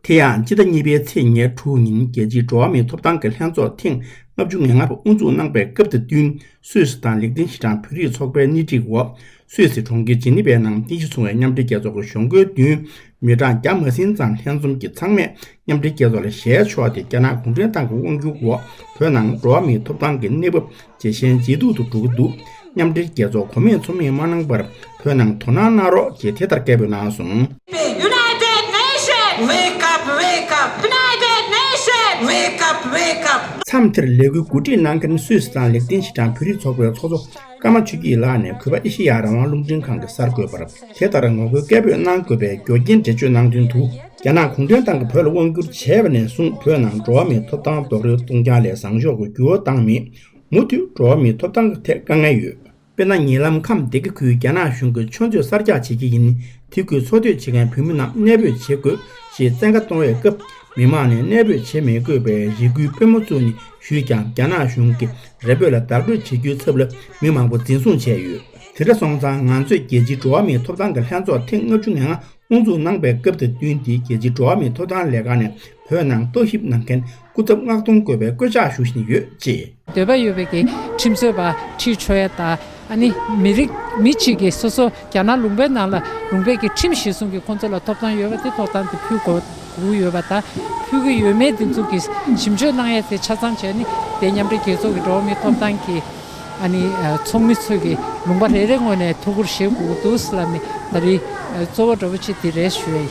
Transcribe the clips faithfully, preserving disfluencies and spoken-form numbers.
དེ་ཡང་སྤྱི་ཟླ་གཉིས་པའི་ཚེས་ཉེར་དྲུག་ཉིན་རྒྱལ་སྤྱིའི་འགྲོ་བ་མིའི་ཐོབ་ཐང་གི་ལྷན་ཚོགས་ཐེངས་ལྔ་བཅུ་ང་ལྔ་པ་དབུ་འཛུགས་གནང་པའི་སྐབས་དང་བསྟུན། སུད་སི་དང་ལིག་ཏེན་ཤི་ཏན་བོད་རིགས་ཚོགས་པའི་སྣེ་ཁྲིད་འོག་སུད་སི་གྲོང་ཁྱེར་ཇི་ནི་ཝའི་ནང་རྟེན་གཞི་བྱུང་བའི་མཉམ་འབྲེལ་རྒྱལ་ཚོགས་ཀྱི་གཞུང་སྒོའི་མདུན། མི་གྲངས་བརྒྱ་མ་ཟིན་ཙམ་ལྷན་འཛོམས་ཀྱིས་ཚང་མས་མཉམ་འབྲེལ་རྒྱལ་ཚོགས་ལ་ཞལ་ཕྱོགས་ཏེ། རྒྱ་ནག་གུང་ཁྲན་ཏང་གི་དབང་སྒྱུར་འོག་བོད་ནང་འགྲོ་བ་མིའི་ཐོབ་ཐང་གི་གནས་བབ་ཇེ་ཞན་ཇེ་སྡུག་ཏུ་འགྲོ་གི་འདུག་མཉམ་འབྲེལ་རྒྱལ་ཚོགས་གོ་མེད་ཚོར་མེད་མ་གནང་བར་བོད་ནང་དོ་སྣང་གནང་རོགས་ཅེས་དེ་ལྟར་སྐད་འབོད་གནང་སོང་། United Nations! Wake up, wake up! United Nations! Wake up, wake up! མཚམས་དེར་ལས་འགུལ་གོ་སྒྲིག་གནང་མཁན་སུད་སི་དང་ལིག་ཏེན་ཤི་ཏན་བོད་རིགས་ཚོགས་པའི་ཚོགས་གཙོ་ཀརྨ་ཆོས་སྐྱིད་ལགས་ནས་གུས་པ་ཨེ་ཤེ་ཡ་རང་དབང་རླུང་འཕྲིན་ཁང་གི་གསར་འགོད་པར་དེ་ལྟར་ངོ་རྒོལ་སྐད་འབོད་གནང་དགོས་པའི་རྒྱུ་རྐྱེན་འགྲེལ་བརྗོད་གནང་དོན་དུ། རྒྱ་ནག་གུང་ཁྲན་ཏང་གིས་བོད་ལ་དབང་བསྒྱུར་བྱས་པ་ནས་བཟུང་བོད་ནང་འགྲོ་བ་མིའི་ཐོབ་ཐང་རྡོག་རོལ་གཏོང་རྐྱང་ལས་བཟང་ཕྱོགས་ཀྱི་འགྱུར་བ་བཏང་མེད། མུ་མཐུད་འགྲོ་བ་མིའི་ཐོབ་ཐང་གི་ཐད་དཀའ་ངལ་ཡོད། དཔེར་ན། ཉེ་ལམ་ཁམས་སྡེ་དགེ་ཁུལ་རྒྱ་ནག་གཞུང་གིས་ཆུ་མཛོད་གསར་རྒྱག་བྱེད་ཀྱི་ཡིན། དེ་ཁུལ་འཚོ་སྡོད་བྱེད་མཁན་བོད་མི་རྣམས་གནས་སྤོས་བྱེད་དགོས་ཞེས་བཙན་བཀའ་གཏོང་བའི་སྐབས། མི་མང་ནས་གནས་སྤོས་བྱེད་མི་དགོས་པའི་རེ་སྐུལ་དཔོན་མོ་བཙུགས་ནས་ཞུས་ཀྱང་། རྒྱ་ནག་གཞུང་གིས་རེ་འབོད་ལ་བདག་སྤྲོད་བྱེད་རྒྱུའི་ཚབ་ལ་མི་མང་པོ་འཛིན་བཟུང་བྱས་ཡོད། དེ་འདྲ་སོང་ཙང་། ང་ཚོས་རྒྱལ་སྤྱིའི་འགྲོ་བ་མིའི་ཐོབ་ཐང་གི་ལྷན་ཚོགས་ཐེངས་ལྔ་བཅུ་ང་ལྔ་དབུ་འཛུགས་གནང་པའི་སྐབས་དང་བསྟུན་ཏེ། རྒྱལ་སྤྱིའི་འགྲོ་བ་མིའི་ཐོབ་ཐང་ལས་ཁང་ནས་བོད་ནང་ལྟ་ཞིབ་གནང་མཁན་སྐུ་ཚབ་མངགས་གཏོང་དགོས་པའི་སྐུལ་ལྕག་ཞུ་བཞིན་ཡོད་ཅེས། འདོད་པ་ཡོད་པའི་གི་ཁྲིམས་རྩོད་པ་ཁྲིད་ཆོག་ཡ་དང་། ཨ་ནི་མི་རིགས་མི་གཅིག་གིས་སོ་སོ་རྒྱ་ནག་ལུང་པའི་ནང་ལ་ལུང་པའི་གི་ཁྲིམས་གཞིར་བཟུང་གི་ཁོང་ཚོ་ལ་ཐོབ་ཐང་ཡོད་པ་དེ་ཐོབ་ཐང་དེ་ཕུལ་དགོས་དགོས་ཡོད་པ་དང་། ཕུལ་གི་ཡོད་མེད་དེ་ཚོ་གི་ཞིབ་དཔྱོད་གནང་ཡ་དེ་ཆ་ཚང་བྱས་ནས། དེ་མཉམ་འབྲེལ་རྒྱལ་ཚོགས་ཀྱི་འགྲོ་བ་མིའི་ཐོབ་ཐང་གི་ཨ་ནི་ཚོགས་མི་ཚོས་ཀྱི་ལུང་པ་རེ་རེ་ངོས་ནས་ཐུགས་ཁུར་བཞེས་དགོས་ཀྱི་འདུག་ལབ་ནས། ད་རེས་གཙོ་བོ་འདྲ་པོ་ཅིག་དེ་རེད་ཞུ་ཡ་ཡིན།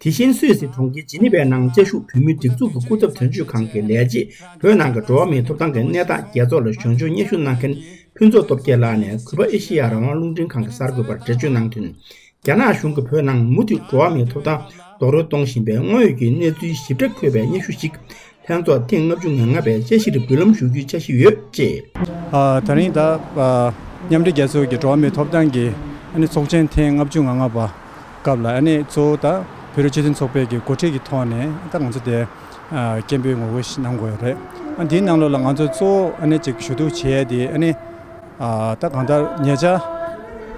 དེ་བཞིན་སུད་སི་གྲོང་ཁྱེར་ཇི་ནི་ཝའི་ནང་། དཔྱད་ཞུགས་བོད་མིའི་སྒྲིག་འཛུགས་ཀྱི་སྐུ་ཚབ་དོན་གཅོད་ཁང་གི་ལས་བྱེད། བོད་ནང་གི་འགྲོ་བ་མིའི་ཐོབ་ཐང་གི་གནས་སྟངས་རྒྱལ་ཚོགས་ལ་གཞོན་ཕྱོགས་སྙན་ཞུ་གནང་མཁན་ཕུན་ཚོགས་སྟོབས་རྒྱལ་ལགས་ནས་གུས་པ་ཨེ་ཤེ་ཡ་རང་དབང་རླུང་འཕྲིན་ཁང་གི་གསར་འགོད་པར་འགྲེལ་བརྗོད་གནང་དོན། རྒྱ་ནག་གཞུང་གིས་བོད་ནང་མུ་མཐུད་འགྲོ་བ་མིའི་ཐོབ་ཐང་རྡོག་རོལ་གཏོང་བཞིན་པའི་དངོས་ཡོད་ཀྱི་གནས་ཚུལ་ཞིབ་ཕྲ་འཁོད་པའི་སྙན་ཞུ་ཞིག་ལྷན་ཚོགས་ཐེངས་ལྔ་བཅུ་ང་ལྔ་པའི་དཔྱད་གཞིར་འབུལ་ལམ་ཞུ་རྒྱུའི་འཆར་གཞི་ཡོད་ཅེས། ཨ། ད་རིང་ད་ཨ་མཉམ་འབྲེལ་རྒྱལ་ཚོགས་ཀྱི་འགྲོ་བ་མིའི་ཐོབ་ཐང་གི་ཨ་ནི་ཚོགས་ཆེན་ཐེངས་ལྔ་བཅུ་ང་ལྔ་པ་སྐབས་ལ། ཨ་ནི་གཙོ་བོ་ད་བོད་རིགས་སྤྱི་མཐུན་ཚོགས་པའི་གི་འགོ་ཁྲིད་ཀྱི་ཐོག་ནས་ད་ང་ཚོ་དེ་ཨ་སྐད་འབོད་ངོ་རྒོལ་ཞིག་གནང་དགོས་རེད། ཨ། འདིའི་ནང་ལོགས་ལ་ང་ཚོ་གཙོ་བོ་ཨ་ནི་ཅིག་ཞུ་གཏུག་བྱེད་ཡ་དེ། ཨ་ནི་ཨ་ད་གང་ལྟར་ཉེ་ཆར་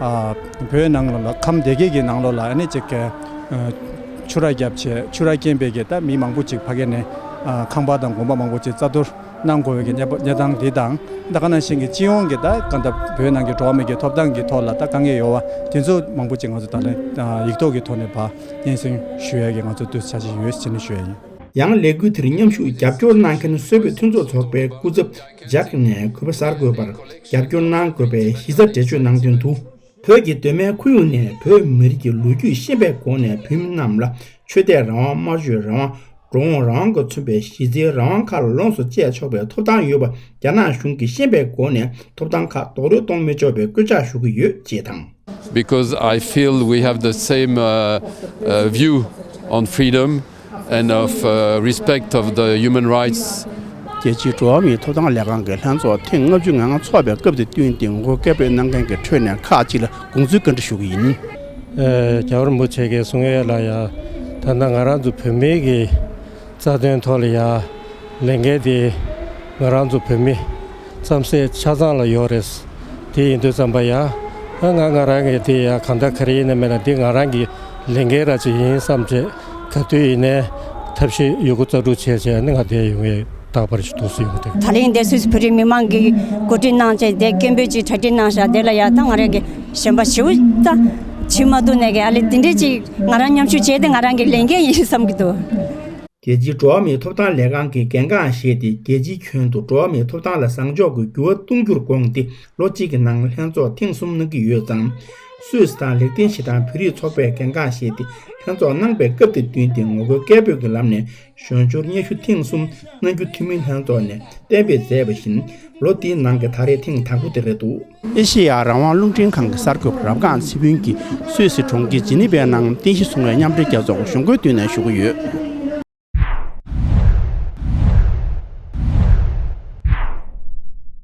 ཨ་བོད་ནང་ལོགས་ལ་ཁམས་སྡེ་དགེ་གི་ནང་ལོགས་ལ་ཨ་ནི་ཅིག་ཨ་ཆུ་རགས་བརྒྱབ་བྱས། ཆུ་རགས་རྐྱེན་པས་ཀྱི་ད་མི་མང་པོ་ཅིག་ཕ་གི་ནས་ཨ་ཁང་པ་དང་དགོན་པ་མང་པོ་ཅིག་རྩ་གཏོར་གནང་དགོས་པའི་གི་གནས་པ་གནས་སྟངས་འདི་དང་། ད་ག་ནང་བཞིན་གྱི་སྤྱི་ཡོངས་ཀྱི་ད་གང་ལྟར་བོད་ནང་གི་འགྲོ་བ་མི་གི་ཐོབ་ཐང་གི་ཐོག་ལ་ད་དཀའ་ངལ་ཡོད་པ་དེ་ཚོ་མང་པོ་ཅིག་ང་ཚོ་ད་ལན་ཨ་ཡིག་ཐོག་གི་ཐོག་ནས་ཕར་སྙན་སེང་ཞུ་ཡ་གི་ང་ཚོ་དུས་ཚོད་འཆར་གཞི་ཡོད་ཟེར་ནས་ཞུ་ཡ་ཡིན། ཡང་ལས་འགུལ་དེར་མཉམ་ཞུགས་རྒྱབ་སྐྱོར་གནང་མཁན་སུད་བོད་མཐུན་ཚོགས་ཚོགས་པའི་སྐུ་ཚབ་ཇག་ནས་གུས་པ་གསར་འགོད་པར་རྒྱབ་སྐྱོར་གནང་དགོས་པའི་གཞི་རྩ་འགྲེལ་བརྗོད་གནང་དོན་དུ། བོད་ཀྱི་གདོད་མའི་ཁོར་ཡུག་ནས་བོད་མི་རིགས་ཀྱི་ལོ་རྒྱུས་ཤེས་པའི་སྒོ་ནས་བོད་མི་རྣམས་ལ་ཆོས་དད་རང་དབང་། སྨྲ་བརྗོད་རང་དབང་། འགྲོ་འོང་རང་དབང་གི་མཚོན་པའི་གཞི་རྩའི་རང་དབང་ཁག་ལ་ལོངས་སུ་སྤྱད་ཆོག་པའི་ཐོབ་ཐང་ཡོད་པ། རྒྱ་ནག་གཞུང་གིས་ཤེས་པའི་སྒོ་ནས་ཐོབ་ཐང་ཁག་རྡོག་རོལ་གཏོང་མི་ཆོག་པའི་སྐུལ་ལྕག་ཞུ་གི་ཡོད་ཅེས་དང་། Because I feel we have the same, uh, uh, view on freedom and of, uh, respect of the human rights. རྒྱལ་སྤྱིའི་འགྲོ་བ་མིའི་ཐོབ་ཐང་ལས་ཁང་གི་ལྷན་ཚོགས་ཐེངས་ལྔ་བཅུ་ང་ལྔ་འཚོགས་པའི་སྐབས་དང་བསྟུན་ཏེ་ངོ་རྒོལ་སྐད་འབོད་གནང་མཁན་གྱི་ཁྲོད་ནས་ཁག་ཅིག་ལ་དགོངས་ཚུལ་བཀའ་འདྲི་ཞུ་གི་ཡིན། ཨེ། རྒྱལ་བ་རིན་པོ་ཆེ་གིས་གསུང་ཡས་ལ་ཡ། ད་ལྟ་ང་རང་ཚོ་བོད་མིའི་གི་རྩ་དོན་ཐོག་ལ་ཡ། ལས་འགན་དེ་ང་རང་ཚོ་བོད་མི་རྩམ་ཟན་ཆ་ཚང་ལ་ཡོད་རེད། དེ་ཡིན་དུས་ཙམ་པ་ཡ། ཨ། ང་ང་རང་གི་དེ་ཡ་གང་ལྟར་ག་རེ་ཡིན་ན་མིན་ན་འདི་ང་རང་གི་ལས་འགན་ར་ཅིག་ཡིན་བསམ་བྱས། ག་དུས་ཡིན་ནའི་ཐབས་ཤེས་ཡོད་རྒུ་རྩལ་སྤྲུགས་བྱས་བྱས་ནི་ང་དེ་ཡོང་ཡས་རྟག་པར་ཞིག་འདུག་སེ་ཡོང་གི་འདུག་ད་ལན་འདས་སུད་སི་བོད་རིགས་མི་མང་གིས་གོ་སྒྲིག་གནང་བྱས་དེ་སྐད་འབོད་ཅིག་གྲ་སྒྲིག་གནང་བཞག་དེ་ལ་ཡ། ད་ང་རང་གི་ཞེན་པ་ཞེ་པོ་ད་བྱེད་མ་ཐུབ་ནས་གི། ཨ་ལེ། དེ་འདྲས་ཅིག་ང་རང་མཉམ་ཞུགས་བྱས་ཏེ་ང་རང་གི་ལས་འགན་ཡིན་བསམ་གི་འདུག་རྒྱལ་སྤྱིའི་འགྲོ་བ་མིའི་ཐོབ་ཐང་ལས་ཁང་གིས་གལ་འགངས་བཞེས་ཏེ། རྒྱལ་སྤྱིའི་ཁྱོན་དུ་འགྲོ་བ་མིའི་ཐོབ་ཐང་ལ་བཟང་ཕྱོགས་ཀྱི་འགྱུར་བ་གཏོང་རྒྱུར་དགོངས་ཏེ། ལོ་གཅིག་གི་ནང་ལྷན་ཚོགས་ཐེངས་གསུམ་གནང་གི་ཡོད་ཙང་། སུད་སི་དང་ལིག་ཏེན་ཤི་ཏན་བོད་རིགས་ཚོགས་པས་གལ་འགངས་བཞེས་ཏེ་ལྷན་ཚོགས་གནང་པའི་སྐབས་དང་བསྟུན་ཏེ་ངོ་རྒོལ་སྐད་འབོད་ཀྱི་ལམ་ནས་གཞོན་ཤོས་སྙན་ཞུ་ཐེངས་གསུམ་གནང་རྒྱུ་འཐུས་མི་ལྷན་ཚོགས་ནས་གཏན་འབེབས་མཛད་པ་བཞིན། ལོ་འདིའི་ནང་གི་ད་རེས་ཐེངས་དང་པོ་དེ་རེད་འདུག་ཨེ་ཤེ་ཡ་རང་དབང་རླུང་འཕྲིན་ཁང་གི་གསར་འགོད་པ་རབ་སྒང་ཚེ་ཕུན་གྱིས་སུད་སི་གྲོང་ཁྱེར་ཇི་ནི་ཝའི་ནང་རྟེན་གཞི་བཟུང་བའི་མཉམ་འབྲེལ་རྒྱལ་ཚོགས་ཀྱི་གཞུང་སྒོའི་མདུན་ནས་ཞུ་གི་ཡོད།